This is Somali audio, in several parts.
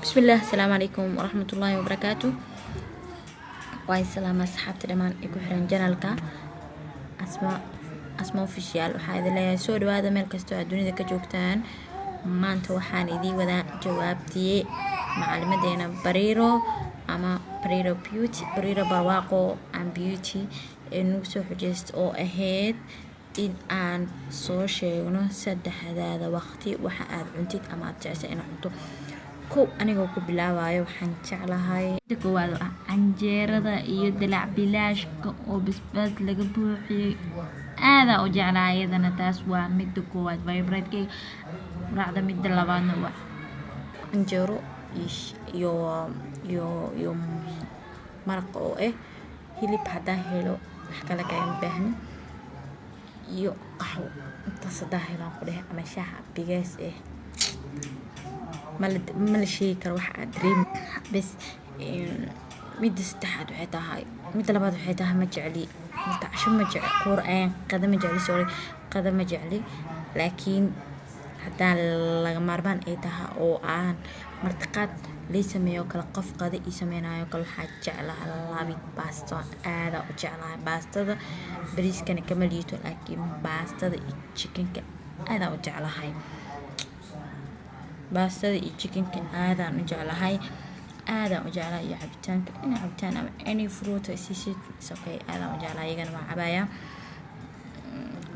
Bismillaah, asalaamu calaykum waraxmatullaahi wabarakaatu. Waa salaama asxaabta dhammaan ee ku xiran channelka Asma, Asma Official. Waxaa idin leeyahay soo dhawaada meel kastoo aad dunida ka joogtaan. Maanta waxaan idiin wadaa jawaabtii macalimadeena Bariiro ama Bariiro Beauty, Bariiro Barwaaqo and Beauty, ee nagu soo xujeysta oo ahayd in aan soo sheegno saddexdaada waqti waxa aad cuntid ama aad jecesha inaad cunto. Kow, anigoo ku bilaabayo, waxaan jeclahay Mida koowaad oo ah canjeerada iyo dalac bilaashka oo basbaas laga buuxiyey, aadaa u jeclaa iyadana. Taas waa mida koowaad favorite-keyga quraacda. Mida labaadna waa canjeero iyo maraq oo ah hilib. Haddaan helo, wax kale kagama baahni, iyo qaxwo. Intaas haddaan helo, aan ku dhehe, ama shaaha bigees ah, mala sheegi karo waxa aad dareemi bes. Midda saddexaad waxay tahay, midda labaad waxay tahay, ma jecli horta casho, ma jecli quur qada, ma jecli, sorry, qada ma jecli. Laakiin haddaan laga maarmaan ay tahay oo aan martiqaad lii sameeyo kale, qof qada ii sameynayo kale, waxaa jeclahay labid baasto. Aadaa u jeclahay baastada, bariiskana kama liito, laakiin baastada iyo chickenka aadaa u jeclahay. Baastada iyo chickenka aadaan u jeclahay, aadaan u jeclahay. Iyo cabitaanka, in cabitaan ama any fruit siisid is okay, aadaan u jeclahay, iyagana waa cabayaa.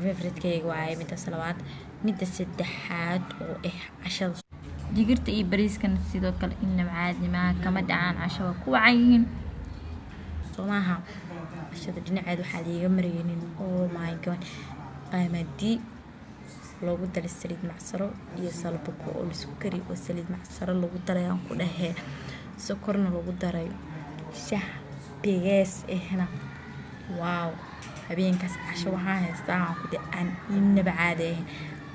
Favoritekeyga waaye midaas labaad. Midda saddexaad oo ah cashada, Digirta iyo bariiskana sidoo kale inaba caadi maaha, kama dhacaan casho, waa ku wacan yihiin. Soo maaha? Cashada dhinaceed waxaa liiga maraynin, oh my God, qamadi loogu daray saliid macsaro iyo salbuko oo laisku kariyo oo saliid macsaro lagu daray, aan ku dhahee, sokorna lagu daray, shaah bigees ahna. Wow, habeenkaas casho waxaan haystaa, aan ku dhahay, aan inaba caadi ahayn.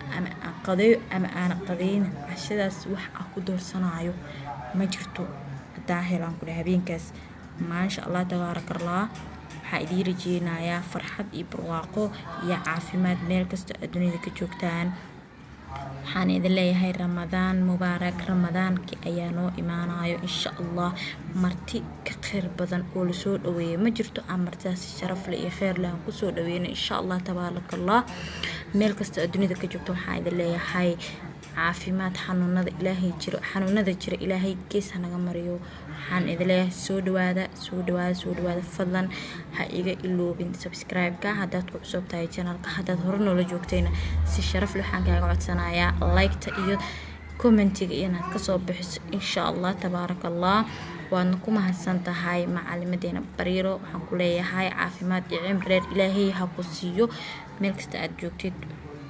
Ama aan qadeeyo ama aan qadeyn, cashadaas wax aan ku doorsanayo ma jirto haddaan helo, aan ku dhahay, habeenkaas. Maasha Allah, tabaaraka Allah. Waxaa idiin rajeynayaa farxad iyo barwaaqo iyo caafimaad meel kasta aad dunida ka joogtaan. Waxaan idin leeyahay Ramadaan mubaarak. Ramadaankii ayaa noo imaanayo, insha Allah. Marti ka kheyr badan oo lasoo dhaweeyo ma jirto. Aan martidaas sharaf leh iyo kheyr leh aan kusoo dhaweyno, insha Allah, tabaaraka Allah. Meel kasta aad dunida ka joogto, waxaan idin leeyahay caafimaad. Xanuunada Ilaahay jiro, xanuunada jira Ilaahay gees hanaga mariyo. Waxaan idin leeyahay soo dhawaada, soo dhawaada, soo dhawaada. Fadlan ha iga iloobin subscribe-ka haddaad ku cusub tahay channelka. Haddaad hore noola joogtayna, si sharaf leh waxaan kaaga codsanayaa like-ta iyo commentiga inaad kasoo bixiso, insha Allah, tabaaraka Allah. Waadna ku mahadsan tahay macalimadeena Bariiro. Waxaan ku leeyahay caafimaad iyo cimri dheer Ilaahay ha ku siiyo meel kasta aad joogtid.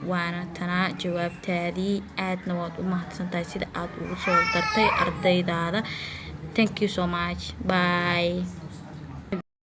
Waana tanaa jawaabtaadii, aadna waad u mahadsan tahay sida aad ugu soo dartay ardaydaada. Thank you so much, bye.